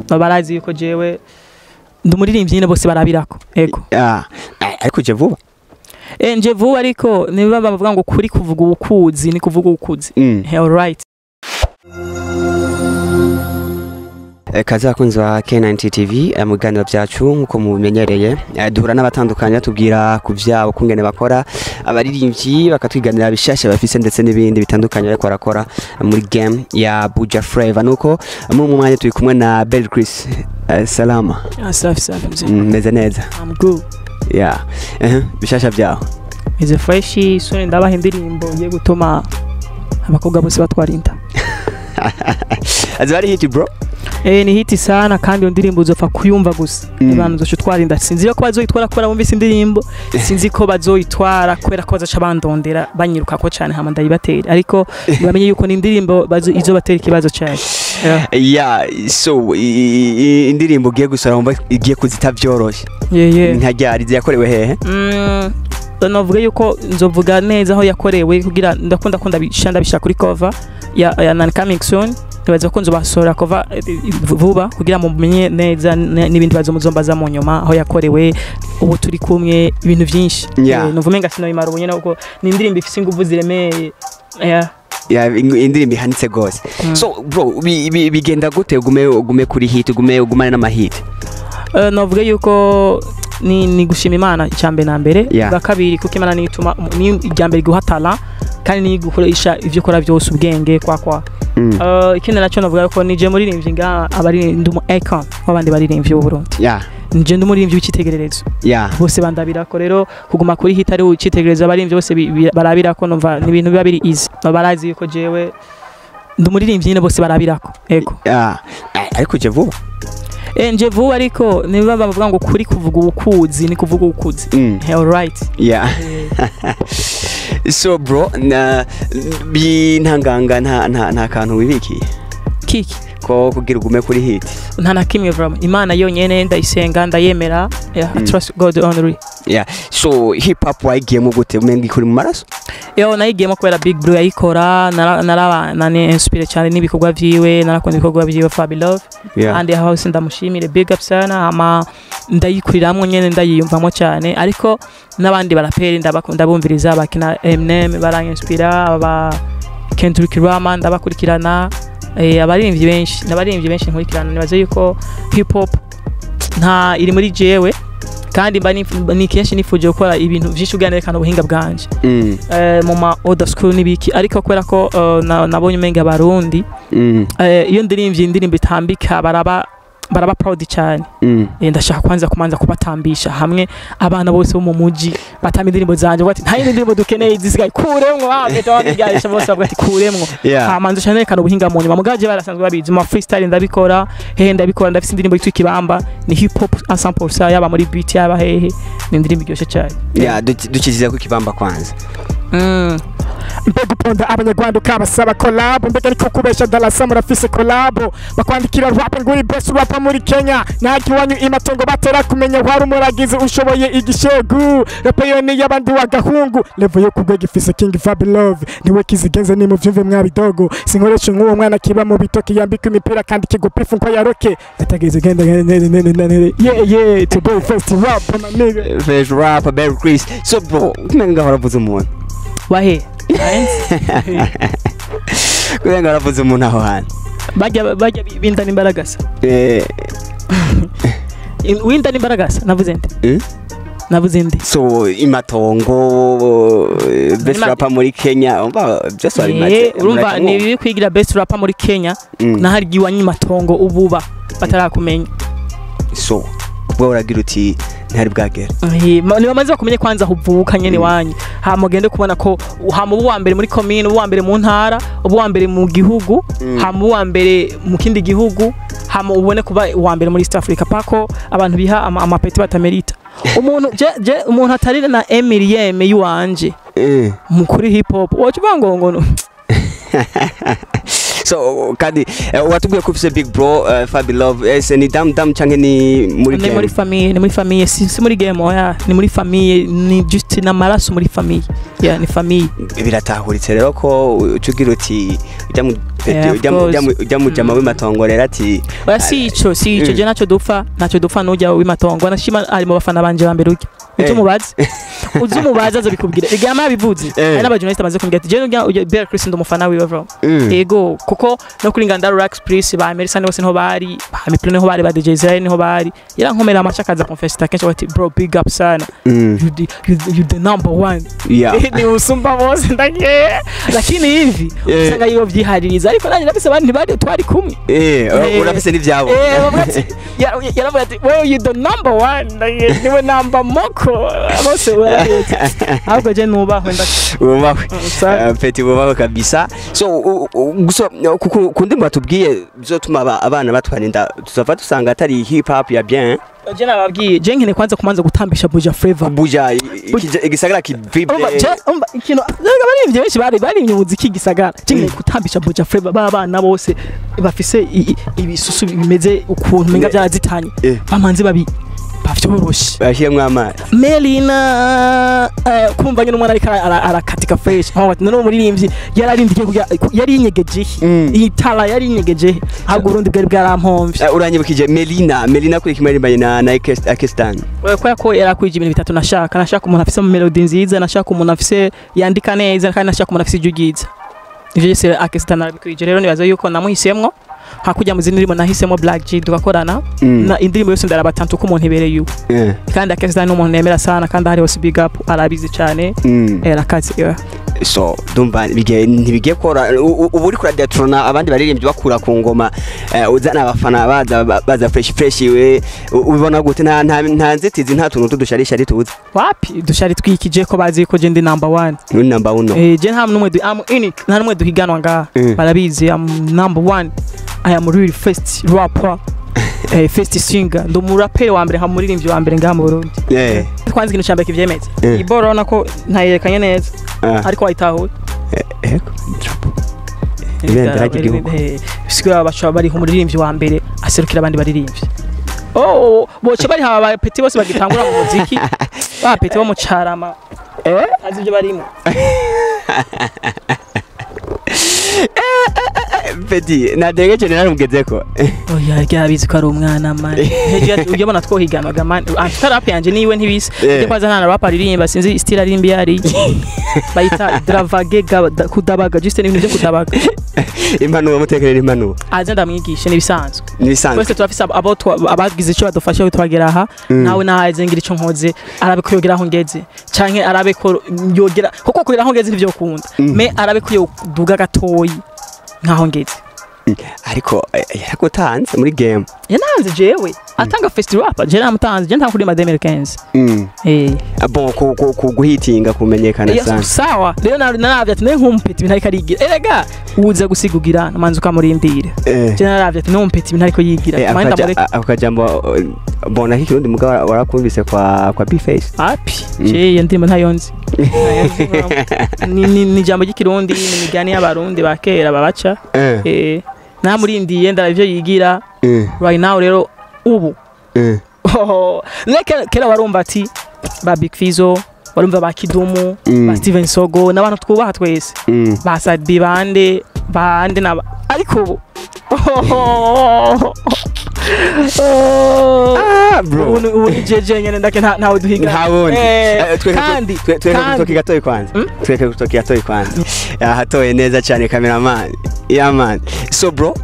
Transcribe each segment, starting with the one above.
Barazi yuko jewe ndi umuririmbyi nyine bose barabirako. Ego. Ah, ariko je vuba. Nje vuba, ariko niba bavuga ngo kuri kuvuga ubukuzi ni kuvuga ubukuzi. All right. Kaza bakunzi ba K90 TV, mu biganiro byacu nkuko mubimenyereye, duhura n'abatandukanye tubwira ku vyabo kungene bakora, abaririmbyi bakatwiganira bishasha bafise ndetse n'ibindi bitandukanye ariko barakora muri game ya Buja Flavor. Nuko muri mu mwanya turi kumwe na Bel Chris. Salama. Ah, safi safi mzee. Meze neza. I'm good. Yeah. Bishasha vyabo Ize fresh soon ndabaha indirimbo igiye gutuma abakobwa bose batwara inda. Azari hit bro. Ni hiti sana, kandi iyo ndirimbo uzopfa kuyumva gusa. Abantu uzoca utwara inda. Sinzi ko bazoyitwara kubera bumvise indirimbo, sinzi ko bazoyitwara kubera ko bazoca bandondera banyirukako cane hama ndayibatera, ariko bamenye yuko ni indirimbo izobatera ikibazo cane. Yeah, so indirimbo ugiye gusora wumva igiye kuzita vyoroshe. Yeah. Nka ryari yakorewe hehe? Novuga yuko nzovuga neza aho yakorewe kugira ndakunda ko ndabishira kuri cover ya non coming soon. Nibaza ko nzobasora cover vuba kugira mumenye neza n'ibindi bazomuzombaza mu nyuma aho yakorewe, ubu turi kumwe ibintu byinshi. Nuvuga nga sinabimara ubu nyene kuko ni indirimbo ifise inguvu ziremeye. Yeah. Yeah, indirimbo ihanitse gose. So bro, bigenda gute ugume kuri hit, ugume ugumane n'amahit? Novuga yuko ni gushima Imana icambe na mbere, bwa kabiri kuko Imana nituma ni ijambere guhatala kandi ni gukoresha ivyo kora byose ubwenge kwa. Ikindi nacyo navuga ko nije muririmbyi nga abari ndi umu icon w'abandi baririmbyi b'u Burundi. Nije ndi umuririmbyi w'icitegererezo. Bose bandabirako rero kuguma kuri hit ari ucitegererezo, abaririmbyi bose barabirako, numva ni ibintu biba biri easy. Barazi yuko jewe ndi umuririmbyi nyine bose barabirako. Ego. Ariko je vuba. Nje vuba, ariko niba bavuga ngo kuri kuvuga ubukuzi ni kuvuga ubukuzi. All right. Yeah. So bro, na bintanganga nta kantu wibikiye. Kiki ko kugira ugume kuri hit. Nta na kimwe bro. Imana yonyene ndayisenga ndayemera. Yeah, I trust God only. Yeah. So hip hop wayigiyemo gute? Umenga ikuri mu maraso? Yo, nayigiyemo kubera Big Blue yayikora, naraba nani inspire cyane n'ibikorwa vyiwe, narakunda ibikorwa vyiwe Fabi Love. And house ndamushimire, big up sana, ama ndayikuriramwo nyene ndayiyumvamo cyane, ariko n'abandi baraperi ndabakunda bumviriza bakina Eminem baranginspira, aba Kendrick Lamar ndabakurikirana, abaririmbyi benshi, n'abaririmbyi benshi nkurikirana. Nibaze yuko hip hop nta iri muri jewe, kandi mba ni kenshi nifuje gukora ibintu vyinshi uganerekana ubuhinga bwanje. Mu ma old school nibiki, ariko kubera ko nabonye umenga abarundi, iyo ndirimvye indirimbo itambika baraba proud cyane. Ndashaka kwanza kumanza kubatambisha hamwe abana bose bo mu muji batamba indirimbo zanje, bati nta yindi ndirimbo dukeneye zisigaye kuremwo, beta babigarisha bose bavuga ati kuremwo. Hamanza cyane kana ubuhinga mu nyuma mugaje barasanzwe babizi mu freestyle ndabikora hehe ndabikora, ndafise indirimbo yitwa Ikibamba, ni hip hop 100%, yaba muri beat yaba hehe, ni indirimbo iryoshe cyane. Yeah, dukiziza ku Kibamba kwanza. Mbega uponda abanyarwanda ukabasaba collab, mbega ariko kubesha Dalasa murafise collab, bakwandikira rap nguri best rapper muri Kenya, naki wanyu imatongo batera kumenya wari umuragizi ushoboye igishegu, rap yo ni yabandi wa gahungu, level yo kugwega ifise King Fabi Love, niwe kizigenze ni muvyumve mwabidogo, sinkoresha nk'uwo mwana kiba mu bitoki yambika imipira kandi kigupifu nko yaroke, yatageze genda yeah yeah to be first rap my nigga, first rap Bel Chris. So bro, kumenga haravuze umuntu wahe kurenga aravuze umuntu aho hantu bajya binda n'imbaragasa. Winda n'imbaragasa navuze nde? Navuze nde? So imatongo best rapper muri Kenya, umva byose ari make. Urumva ni bibi kwigira best rapper muri Kenya na hari giwanyi matongo ububa batarakumenya. So ubwo uragira uti ntari bwagera. Niba maze bakumenye kwanza huvuka nyene wanyu, hamugende kubona ko hama ubu wa mbere muri commune, ubu wa mbere mu ntara, ubu wa mbere mu gihugu, hama ubu wa mbere mu kindi gihugu, hama ubone kuba uwa mbere muri East Africa, pako abantu biha amapeti batamerita. Umuntu je umuntu atarira na Emilien yuwanje mukuri hip hop wacu bango ngo. So kandi watubwiye ko ufise big bro, Fabi Love, ese ni dam dam canke ni muri Ni game? muri famille, ni muri famille, si muri game, oya, ni muri famille, ni just n'amaraso muri famille, yeah, ni famille. Biratahuritse rero ko uca ugira uti ujya mu Yeah, of course. ujya mu jama w'imatongo rero ati Oya, si ico, si ico. Je ntacyo dupfa n'ujya w'imatongo, nashima ari mu bafana banje ba mbere. Ujya uzi umubaze, uzi umubaze azobikubwira igama yabivuze. Hari n'abajournaliste bamaze kumbwira ati je n'ujya Bel Chris ndi umufana wiwe bro. Ego, kuko no kuri Nganda Relax Plus ba Melissa bose niho bari, ba Miplo niho bari, ba DJ Israel niho bari. Yarankomera amacha akaza confess kenshi ati: "Bro, big up sana. You the number one." Ni usumba bose ndagiye, lakini hivi usanga yibo vyihaririza, ariko nanjye ndafise abandi bari twari kumwe. Urafise n'ivyabo. Bavuga ati yaravuga ati: "Well, you the number one." Ndagiye niwe number moko bose urabizi, ahubwo je nubahwe. Wubahwe. Sa- Petit, wubahwe kabisa. So gusa ku ndimi batubwiye bizotuma abana batwara inda, tuzava dusanga atari hip hop ya bien. Je nababwiye, je nkeneye kwanza kumanza gutambisha Buja Flavor. Buja, igisagara kivibre. Umva, umva ikintu abaririmbyi benshi bari baririmbye umuziki gisagara. Je nkeneye gutambisha Buja Flavor, ba bana bose bafise ibisusu bimeze ukuntu menga byarazitanye, bamanze babi bavyoroshe. Bashyiremwo amazi. Melina, kumva nyine umwana ariko arakatika fresh aho bati none umuririmbyi yararindiriye kugira yari yinyegeje iyi tara yari yinyegeje, ahubwo urundi bwari bwarampombye. Uranyibukije Melina. Melina kuri kimwe yarimbanye na Akestan. Kubera ko yarakwije ibintu bitatu nashaka: nashaka umuntu afise melody nziza, nashaka umuntu afise yandika neza, kandi nashaka umuntu afise ijwi ryiza. Ivyo byose Akestan arabikwije. Rero nibaza yuko namuhisemwo hakujya mu zindi ndirimbo nahisemo Black G tugakorana na indirimbo yose ndaraba tantu ko umuntu ibereye uwo. Kandi Akestan ni umuntu nemera sana, kandi ahari hose big up, arabizi cyane. Arakaze, yeah. So ndumva ntibigiye kora. Ubu uri kuradetrona abandi baririmbyi bakura ku ngoma, uzana abafana baza baza fresh fresh. We ubibona gute? Nta nzitizi, nta tuntu tudusharishari tuzi? Wapi, dushari twikije ko bazi ko je ndi number one. Ni number uno. Je nta numwe I'm unique, nta numwe duhiganwa ngaha. Barabizi I'm number one, I am really first rapper, first singer, ndi umuraperi wa mbere, nka muririmbyi wa mbere ngaha mu Burundi. Kwanza ikintu cya mbere kivyemeza, iboro urabona ko ntayerekanye neza, ariko wayitahuye. Ego, drapeau, ibendera ry'igihugu. Sigura baca bari umuririmbyi wa mbere aserukira abandi baririmbyi. Oh, boca bari haba petit bose bagitangura mu muziki, ba petit bo mu Carama azi ibyo barimo. Petit na dege general mugezeko. Oya, ryabizi ko ari umwana man. Hejuru ujya twohiganaga man, antuka rap yanje niwe ntibise. Ujya kwanza nta na rap aririmba, sinzi style aririmba iyo ari bayita dravage kudabaga, juste n'ibintu byo kudabaga. Impanuro, mutekerera impanuro. Aze ndamwigishe, nibisanzwe. Nibisanzwe. Twese turafise abo abagize icyo badufasha twagera aha. Nawe naze ngira ico nkoze, arabe ko yogera aho ngeze canke arabe ko yogera, kuko kugera aho ngeze ntivyo kunda, me arabe ko yoduga gatoyi nkaho ngeze. Ariko yaragutanze muri game. Yananze jewe atanga first rap, je namutanze, je nta kuri 2015. Ah, bon, ku guhitinga, kumenyekana sana. Sawa, rero naravye ati nk'umupeti ibintu ariko arigira, erega uza gusigugira namanza ukamurindira. Je naravye ati n'umupeti ibintu ariko yigira, manda ndamureke. Ako kajambo, bona k'ikirundi mugabo warakumvise kwa B-Face. Api, je iyo ndirimbo ntayo nzi. Ni ijambo ry'ikirundi, ni imigani y'abarundi ba kera babaca. Namurindiye ndara ivyo yigira. Right now rero ubu, oh, kera warumva ati ba Big Fizzo, warumva ba Kidumu, ba Steven Sogo n'abantu twubaha twese, ba Sadi, bande bande naba, ariko ubu, oh, Ah, bro. ubu ni jeje nyene ndake ntawe duhiga. Nta wundi. Kandi Tweke kandi kutoki gatoyi kwanza. Tweke kutoki gatoyi kwanza. Yahatoye neza cyane cameraman. Yeah man. So bro,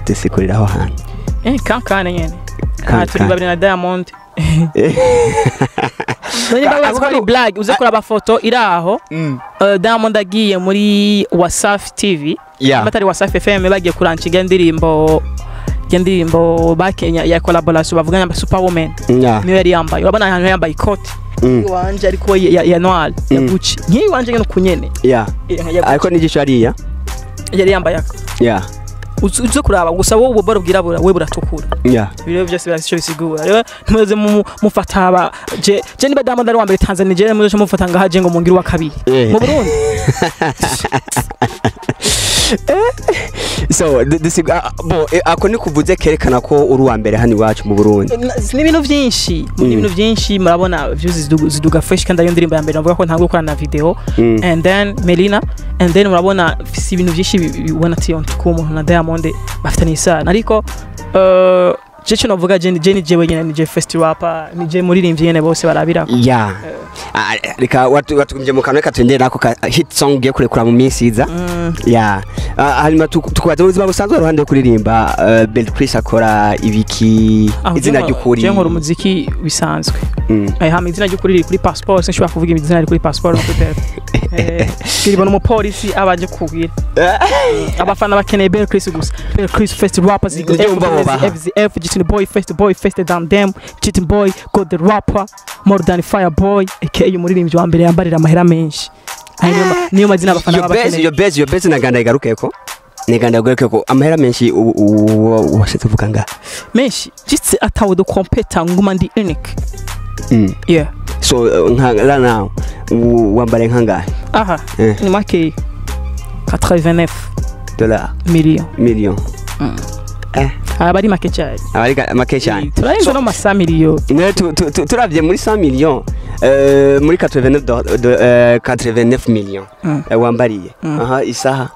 tusikuriraho hantu. Kankane nyene. Kan- Ah, turi kan. babiri na Diamond. None babaza ko ari blague, uze kuraba foto iri aho. Diamond agiye muri Wasafi TV, batari Wasafi FM, bagiye kuranshinga indirimbo, ya ndirimbo bakenya ya collaboration bavugana na Superwoman. Niyo yari yambaye, urabona ahantu yambaye ikoti iwanje, ariko ya noir ya Gucci, nk'iyi wanje nyene kunyene. Ya Ariko n'igisho hariya. Yari yambaye ako. Uze kuraba gusa wowe ububoro bwirabura, we buratukura. Ibiro byose birafite icyo bisigura. Rero ntimuze mufata aba je niba Diamond ari uwa mbere Tanzania, je muze mufata ngaha je ngo mungire uwa kabiri mu Burundi. So bo ako ni kuvuze kerekana ko uri uwa mbere hano iwacu mu Burundi. Ni ibintu byinshi, ni ibintu byinshi. Murabona views ziduga fresh, kandi ariyo ndirimbo ya mbere navuga ko ntabwo gukora na video. And then Melina, and then murabona si ibintu byinshi ubona ati ko umuntu na Diamond bafitanye isano, ariko je cyo navuga, je ni jewe nyene, ni je first rapper, ni je muririmbyi nyene bose barabirako. Ya. Ah, reka watukumje mu kanwa, reka tuendere nako ka hit song ugiye kurekura mu minsi iza. Ya. Ah, hanyuma tukubaza ubuzima busanzwe ruhande yo kuririmba, Bel Chris akora ibiki? Aho Izina ry'ukuri? Je nkora umuziki bisanzwe. Hama izina ry'ukuri riri kuri passport, sinshobora kuvuga izina riri kuri passport no kuri telefone. Kiribona umupolisi abaje kubwira. Abafana bakeneye Bel Chris gusa. Bel Chris first rapper, Zigo Nibyo wumva bobaha. F Z F Cheating Boy, first boy, first than them, Cheating Boy, God the rapper, more than Fire Boy, aka umuririmbyi wa mbere yambarira amahera menshi. Ayo niyo mazina abafana Iyo baba base, bakeneye. iyo base, iyo base naganda igarukeko, niganda igarukeko. Amahera menshi washatse kuvuga nga? Menshi jitse atawe do competa, nguma ndi unique. Yeah. So nka la now wambare nkangahe? Aha. Ni make 89 Dollar? Million. Million. Aba ari make cyane. Abari make cyane. Turarenza no masa miliyo. Ne turavye muri 100 millions, muri 89 89 millions wambariye aha isaha?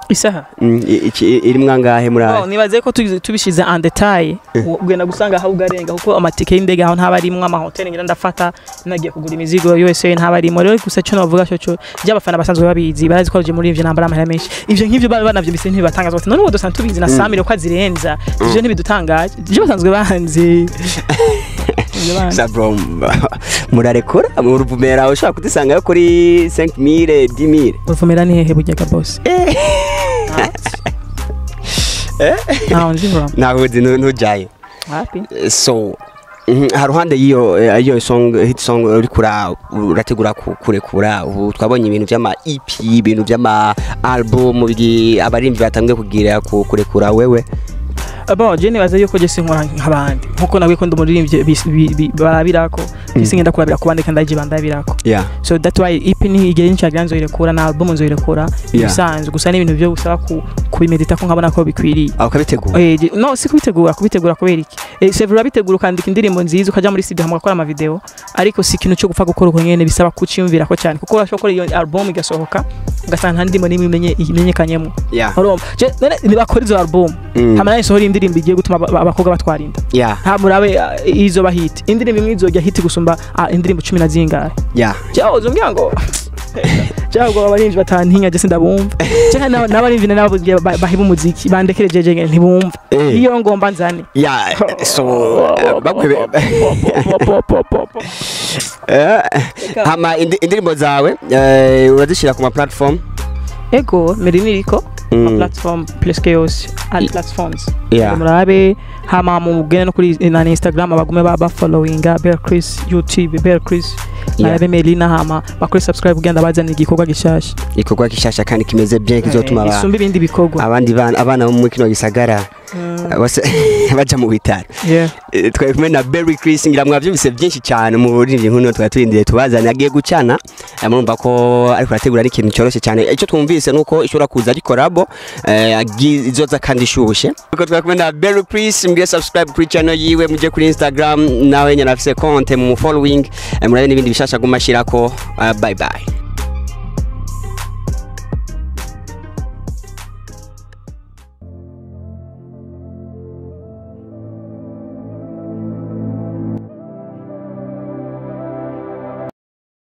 Isaha? Irimwo angahe muri Oh, ayo? Nibaze ko tubishize en detail ugenda gusanga aho ugarenga, kuko amatike y'indege aho ntaba arimwo, amahoteli ngira ndafata nagiye kugura imizigo USA ntaba arimo. Rero gusa cyo navuga cyo by'abafana basanzwe babizi, barazi ko je muri ivyo nambara amahera menshi. Ivyo nk'ivyo baba banavyumvise ntibibatangaza, bati none ubu dusanzwe tubizi na Samire ko azirenza. Ivyo ntibidutangaje, ivyo basanzwe banzi. Ivyo banzi. Sa bro, murarekura mu ruvumera ushobora kudusangayo kuri 5000, 10000? Uruvumera ni hehe burya ga boss? Ntaho nzi bro. Ntaho uzi, ntujayo? Wapi. So haruhande y'iyo iyo song, hit song uriko urategura kurekura, ubu twabonye ibintu vy'ama EP, ibintu vy'ama album, abarimvyi batangiye kugira kurekura, wewe? Bon, je nibaza yuko je sinkora nk'abandi, nkuko nawe ko ndi umuririmbyi barabirako, je singenda kurabira ku bandi kandi ndaje bandabirako. So that why EP ni igihe ncagira nzoyirekura na album nzoyirekura. Ibisanzwe gusa n'ibintu byo gusaba kubimedita ko nkabona ko bikwiriye. Aho ukabitegura? No, si kubitegura, kubitegura kubera iki? C'est vrai, urabitegura, ukandika indirimbo nziza, ukaja muri studio hamwe ugakora ama video, ariko si ikintu cyo gupfa gukora uko nyene, bisaba kuciyumvira ko cyane, kuko urashobora gukora iyo album igasohoka ugasanga nta ndirimbo n'imwe imenyekanyemo. Urumva, none nibakora izo album hama nayo isohora indirimbo igiye gutuma abakobwa batwara inda, nta murabe izo bahita indirimbo imwe izojya hit gusumba indirimbo cumi na zingahe. Cyaho uzumbwira ngo cyaho abarinzi batantinya, je sindabumva, cyangwa n'abarinzi nabo bahiba umuziki bandekere jeje ngene ntibumva. Iyo ngomba nzane. Yeah, so bakwebe hama indirimbo zawe urazishyira ku ma platform? Ego, Melina iriko ma platform presque yose, all platforms. Murabe hama mugende no kuri na Instagram, abagume ba followinga Bel Chris, YouTube Bel Chris, barabe Melina, hama bakore subscribe kugenda bazana igikorwa gishasha. Igikorwa gishasha kandi kimeze bien, kizotuma Isumba ibindi bikorwa. Abandi bana, abana bo muri kino gisagara bose baja mu bitaro. Twari kumwe na Berry Chris, ngira mwavyumvise byinshi cyane mu buririmbyi nk'uno twari turindiriye tubazane agiye gucana. Murumva ko ariko arategura n'ikintu cyoroshye cyane. Icyo twumvise nuko ishobora kuza ari collabo izoza kandi ishushe. Kuko twari kumwe na Berry Chris, mbwiye subscribe kuri channel yiwe, muje kuri Instagram nawe nyine afise konte mu following, murabe n'ibindi bishasha guma ashirako. Bye bye.